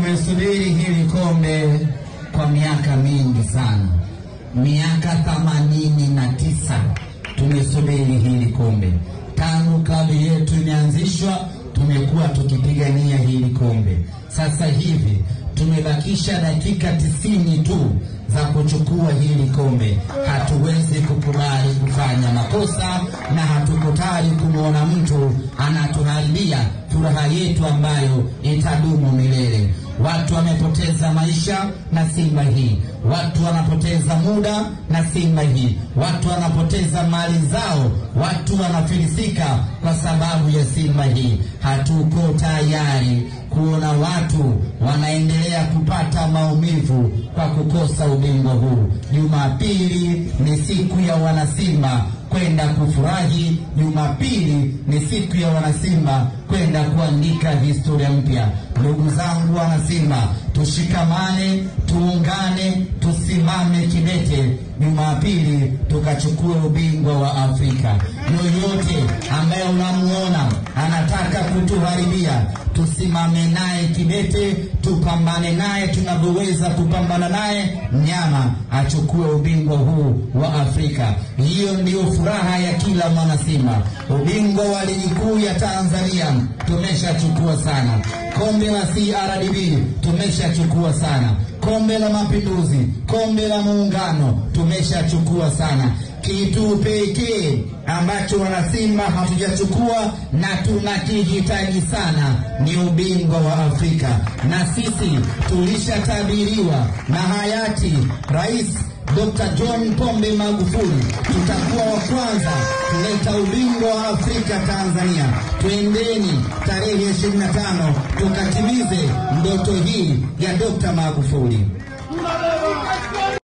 Tumesubiri hili kombe kwa miaka mingi sana, miaka 89 tumesubiri hili kombe. Tangu klabu yetu imeanzishwa tumekuwa tukipigania hili kombe. Sasa hivi tumebakisha dakika 90 tu za kuchukua hili kombe. Hatuwezi kukubali kufanya makosa na hatukutari kumuona mtu anatuharibia furaha yetu ambayo itadumu milele. Watu wamepoteza maisha na Simba hii, watu wanapoteza muda na Simba hii, watu wanapoteza mali zao, watu wanafilisika kwa sababu ya Simba hii. Hatuko tayari kuona watu wanaendelea kupata maumivu kwa kukosa ubingwa huu. Jumapili ni siku ya wanasimba kwenda kufurahi. Jumapili ni siku ya wanasimba kwenda kuandika historia mpya. Ndugu zangu wanasimba, tushikamane, tuungane, tusimame kidete. Jumapili tukachukue ubingwa wa Afrika. Yoyote ambaye unamuona anataka kutuharibia, tusimame naye kidete, tupambane naye tunavyoweza kupambana naye, mnyama achukue ubingwa huu wa Afrika. Hiyo ndiyo furaha ya kila mwanasimba. Ubingwa wa ligi kuu ya Tanzania tumeshachukua sana, kombe la CRDB tumeshachukua sana, kombe la Mapinduzi, kombe la Muungano tumeshachukua sana. Kitu pekee ambacho wanasimba hatujachukua na tunakihitaji sana ni ubingwa wa Afrika. Na sisi tulishatabiriwa na hayati Rais Dr. John Pombe Magufuli, tutakuwa wa kwanza kuleta ubingwa wa Afrika Tanzania. Twendeni tarehe 25 tukatimize ndoto hii ya Dr. Magufuli.